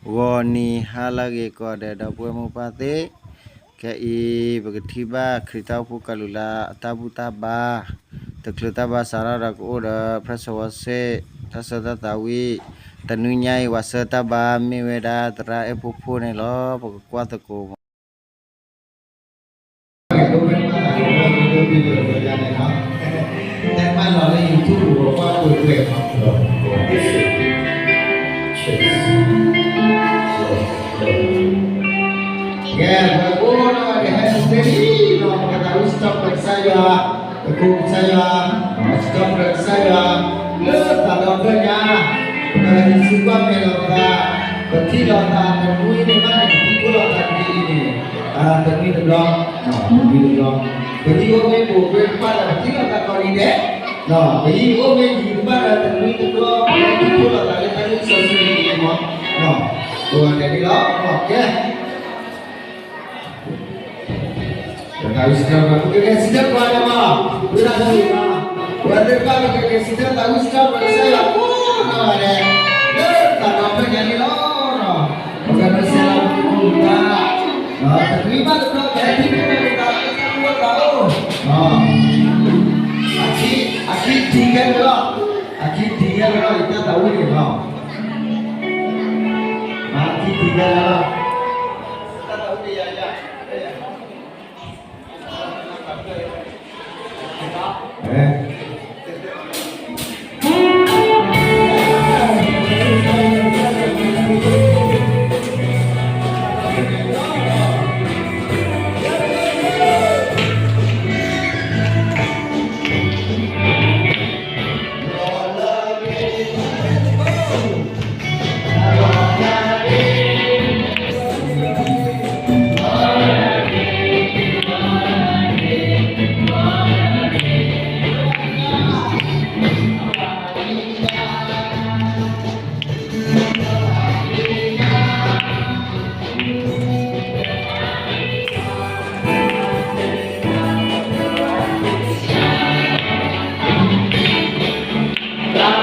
ဂီၤနံၤဟါလၢအဂ့ၤကိးဂၤဒဲး ဒီပုၢ်ဝဲၢ်မိၢ်ပၢ်သ့ၣ်, ခဲအံၤ ပကထံၣ်ဘၣ်ခရံာ်တၢ်အိၣ်ဖှိၣ်ကီၢ်လူၤလၢအတၢ်ဘူၣ်တၢ်ဘါ, တချုးတၢ်ဘါစးထီၣ်ဒီးကအိၣ်ဒီး ဖရဲၣ်စီၤဝါစ့ၣ် တၢ်ဆၢတၢ်သးဝံၣ်, တနွံညါအံၤ ဝးစၢၤတၢ်ဘါမ့ၢ်ဝဲဒၣ်သရၣ်အဲၣ်ဖိဖိန့ၣ်လီၤ. ပကကွၢ်သကိးမး ကဲ ပအိၣ်ဒီးကဟဲစံးတ့ၢ်လံနီၤ ပကသးဝံၣ်စံးထီၣ်ပတြၢၤကစၢ်ယွၤ, ပကိးကစၢ်ယွၤ, စံးထီၣ်ပတြၢၤကစၢ်ယွၤ, လၢသးဒီဖျၢၣ်ညါ, ပဟံးစုကွၢ်မဲာ်လိာ်သး, ပထံၣ်လိာ်သးတနွံန့ၣ်ဘၣ်န့ၣ် ပထံၣ်လိာ်သးတနံၤအံၤန့ၣ်, တနွံတဘျီ, တနွံတဘျီ, ပဟံၣ်အိၣ်မ့ၢ်ပူၤကွံာ်တဖၣ်ဒီး ပထံၣ်လိာ်သးကိးနံၤဒဲး, ပဟံၣ်အိၣ်မ့ၢ်ယံၤတဖၣ်ဒီး တနွံတဘျီ ပထံၣ်လိာ်သးလၢတၢ်လၢစီဆှံန့ၣ်မး, ပဝဲတဲဒ်လီၤ, ကဲ ပကစံးထီၣ်ပှၤ ပကက့ၤစံးထီၣ်ပှၤလၢမး, ဝဲဒၣ်တၢ်န့ၣ်လီၤ, ပဝဲသ့ၣ်တဖၣ်ပကက့ၤစံးထီၣ်သးဝံၣ်စံးထီၣ်ပတြၢၤကစၢ်ယွၤကိးနီၢ်ဂၤဒဲး, လၢသးဒီဖျၢၣ်ညါန့ၣ်လီၤ,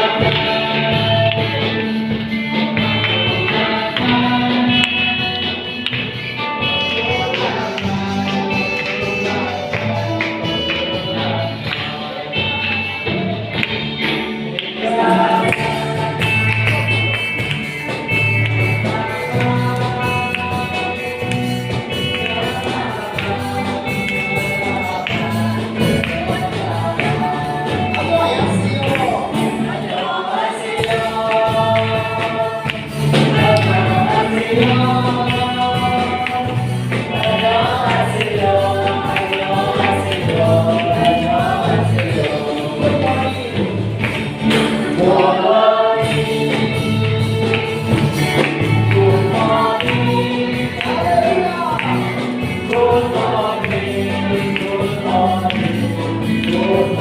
ပကဒိးဆဲးလီၤပတၢ်,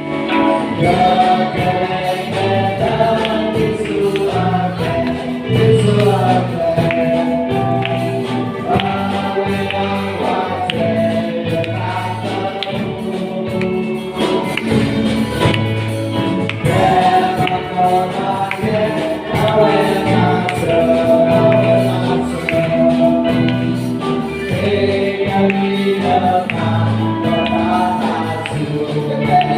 တနွံဘၣ်တဘျီ ပဟဲထံၣ်န့ၢ်တၢ်လၢတၢ်အိၣ်သးအိၣ်, အခံ, အခံတံၤခဲလၢာ်လီၤ, အခံတံၤခဲလၢာ်လီၤ ယတၢ်သးဝံၣ်န့ၣ်လီၤ, အခံတံၤခဲ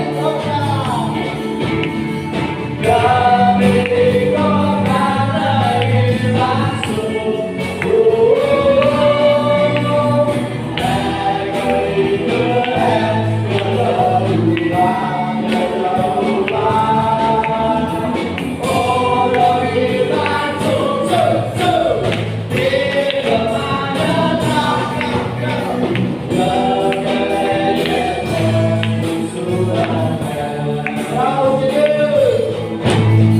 လၢာ်လီၤ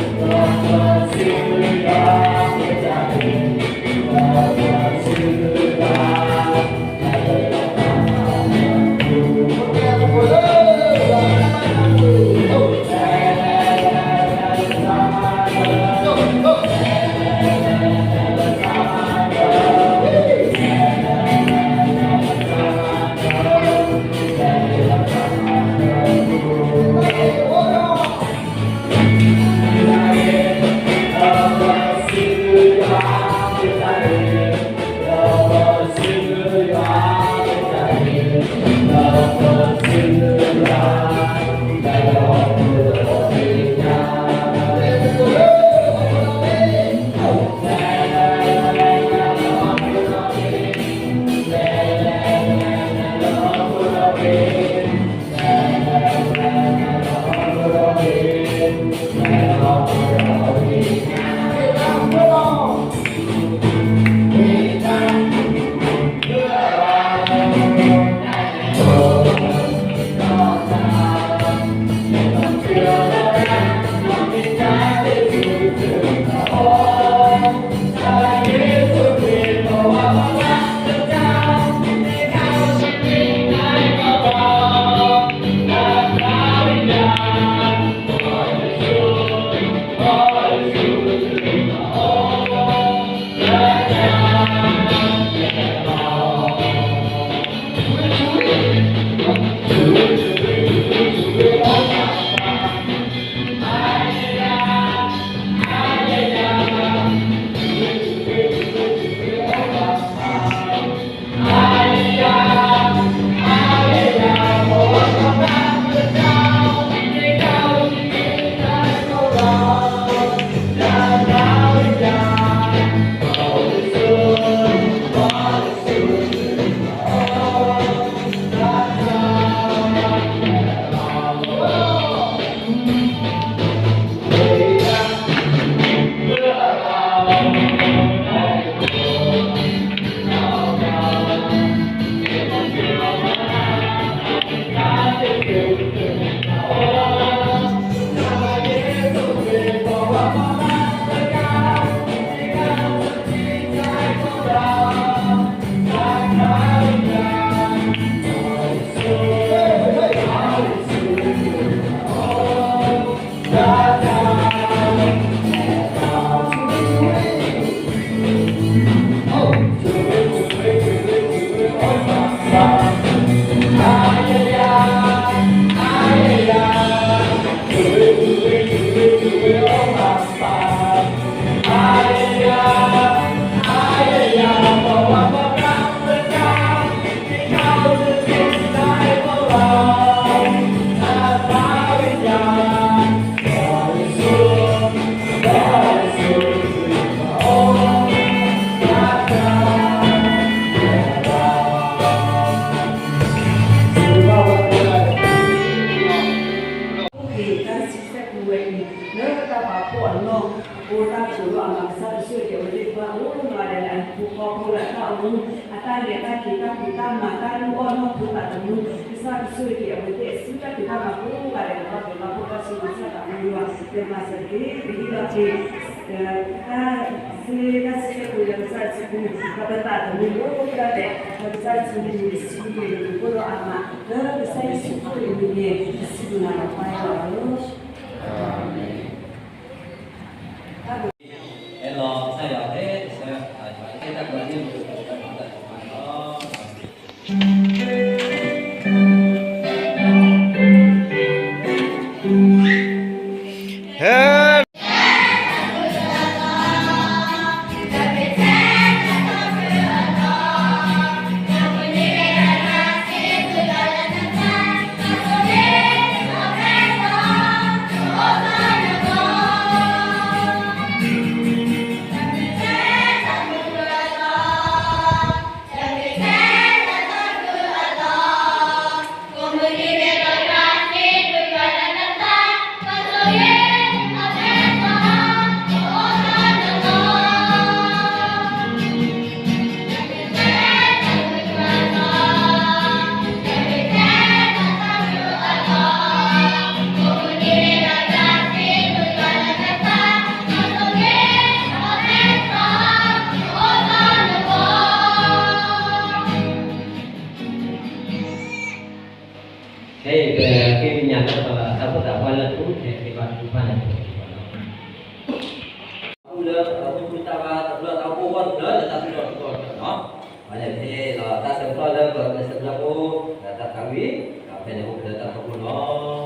တၢ်စံးဆၢပူၤဝဲအံၤ လၢတၢ်ပာ်ဖှိၣ်အလီၢ် အဃိတၢ်ကိးလီၤအမး ကစၢ်ယွၤဆိၣ်ဂ့ၤအဝဲသ့ၣ်တဖၣ်အိၣ်မးဒီး အဟံၣ်ဖိဃီဖိလၢအတၢ်အိၣ်မူ အတၢ်လဲၤတၢ်က့ၤ တၢ်ဖံးတၢ်မၤ တၢ်လုၢ်အီၣ်နီၢ်ဖိသးသမူ ကစၢ်ယွၤဆိၣ်ဂ့ၤအဝဲသ့ၣ်အစုတၢ်ဖံးတၢ်မၤကိးဂၤဒဲး ကဘၣ်ပှဲၤဘၣ်ဖှိၣ်တၢ်ဆိၣ်ဂ့ၤ ကစၢ်သးမူယွၤ ပမၤစၢၤတက့ၢ် ပဟ့ၣ်လီၤက့ၤ တၢ်စံးဆၢပူၤလၢကစၢ်ယွၤဆိၣ်ဂ့ၤ ဒီးပသးသမူကိးဂၤဒဲး လၢကစၢ်ယွၤဆိၣ်ဂ့ၤ ဆိၣ်ဂ့ၤ ပအိၣ်ဒီးအမး လၢကစၢ်ယ့ၣ်ၡူးခရံာ်အမံၤန့ၣ် ပစံးဘျုးနၤလီၤ ပၢ်ယွၤဧၢ အၤမ့ၣ်. လၢအသူၣ်ခုသးခုတၢ်ဘါတဖျၢၣ် တၢ်အိၣ်ဖှိၣ်အဂီၢ်တဖျၢၣ် လၢတၢ်သူၣ်ထီၣ်သးထီၣ်တဖျၢၣ်လီၤ. အဝဲန့ၣ်ဟ့ၣ်လီၤတၢ်ဆၢကတီၢ်လၢပကဆၢကတီၢ်ဖိ ဒီးတၢ်သးဝံၣ် ဒီးဖဲန့ၣ်အိၣ်ဖျဲၣ်လၢတၢ်ဖီခိၣ်လီၤ.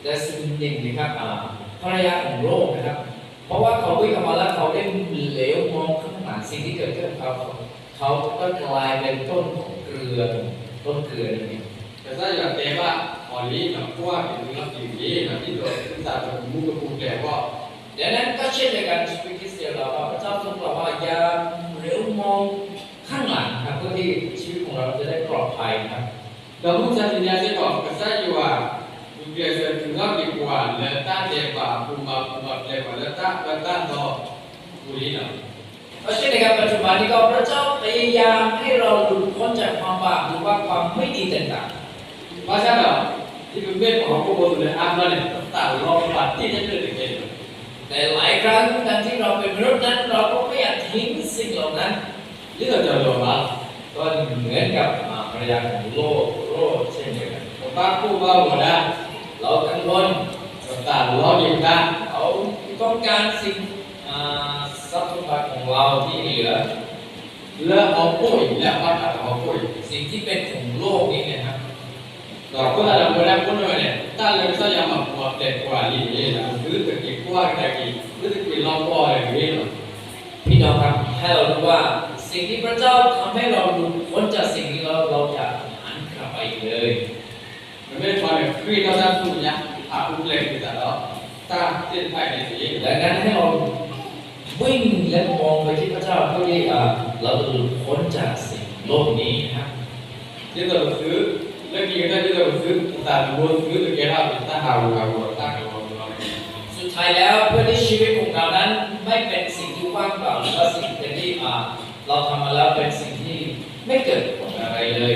แต่สิ่งหนึ่งนะครับ อ่า ภรรยาของโลกนะครับ เพราะว่าเขาวิ่งออกมาแล้วเขาได้เหลียวมองข้างหลัง สิ่งที่เกิดขึ้นกับเขา เขาก็กลายเป็นต้นของเกลือ ต้นเกลือนั่นเอง ကစၢ်ယွၤတဲဘၣ်အီၤလံ ကွၢ်က့ၤလီၤက့ၤန့ၣ် ဒ်သိးကစၢ်ယွၤမူကပူၤဖျဲးအဂီၢ် ดังนั้นก็เช่นเดียวกัน ชีวิตคริสเตียนเรา พระเจ้าทรงบอกว่าอย่าเหลียวมองข้างหลังครับ เพื่อที่ชีวิตของเราจะได้ปลอดภัยครับ ဒီးမုၢ်မဆါတနံၤအံၤစ့ၢ်ကီး ကစၢ်ယွၤ မူကျဲးစၢးတုၤလီၤက့ၤပှၤလၢတၢ်ဒဲးဘးအပူၤ ဘၣ်ပူၤဘၣ်ဖျဲးပှၤလၢတၢ်အၢတၢ်သီပူၤလံလီၤ เพราะเช่นเดียวกัน ปัจจุบันนี้ก็พระเจ้าพยายามให้เราหลุดพ้นจากความบาปหรือว่าความไม่ดีต่างๆ ဘၣ်ဆၣ်ဒီး ဒ်ပမ့ၢ်ပှၤဟီၣ်ခိၣ်ဖိလၢအါဘျီန့ၣ် ပသးလီၤပာ်တ့ၢ်တဖျၢၣ်တကဲန့ၣ်လီၤ แต่หลายครั้งทั้งที่เราเป็นมนุษย์นั้น เราก็ไม่อยากทิ้งสิ่งเหล่านั้น ဒ်သိးကလီၤဘၣ် ก็เหมือนกับ อ่า ภรรยาของโลก โลกเช่นเดียวกัน ပဘၣ်ကိၢ်ဘၣ်ဂီၤဒၣ် เรากังวล ပသးလီၤက့ၤပတၢ် เราต้องการสิ่ง อ่า ทรัพย์สมบัติของเราที่เหลือ လၢဟီၣ်ခိၣ်အံၤ လၢအဘၣ်တၢ်လၢဟီၣ်ခိၣ်အံၤ สิ่งที่เป็นของโลกนี้นะครับ ဒီးအဃိသတးဒီး ပဝဲဒၣ်ကိးနီၢ်ဂၤဒဲး တၢ်လၢကစၢ်ယွၤမၤပူၤဖျဲးပှၤလံန့ၣ် သုတက့ၤကွၢ်ကဒါက့ၤ သုတက့ၤလီၤပှီၢ်ကဒါက့ၤလီၤ พี่น้องครับ ให้เรารู้ว่าสิ่งที่พระเจ้าทำให้เราหลุดพ้นจากสิ่งนี้แล้ว เราอย่าหันกลับไปอีกเลย မ့မ့ၢ်တခီန့ၣ် ခရံာ်ဒီးတၢ်သူၣ်ညါ အပူၤဖျဲးက့ၤသးဒီး တၢ်သ့ၣ်တဖၣ်အံၤန့ၣ်တက့ၢ် ดังนั้นให้เราวิ่งและมองไปที่พระเจ้า เพื่อที่ อ่า เราจะหลุดพ้นจากสิ่งโลกนี้นะครับ ဒ်သိးပသု လၢခံကတၢၢ်ဒ်သိးပသု ပသးတဘိသုတကဲထီၣ်တၢ်ဟးဂူာ်ဟးဂီၤ တၢ်ကလီကလီန့ၣ် สุดท้ายแล้ว เพื่อที่ชีวิตของเรานั้นไม่เป็นสิ่งที่ว่างเปล่า หรือว่าสิ่งที่เป็นที่ อ่า เราทำมาแล้วเป็นสิ่งที่ไม่เกิดผลอะไรเลย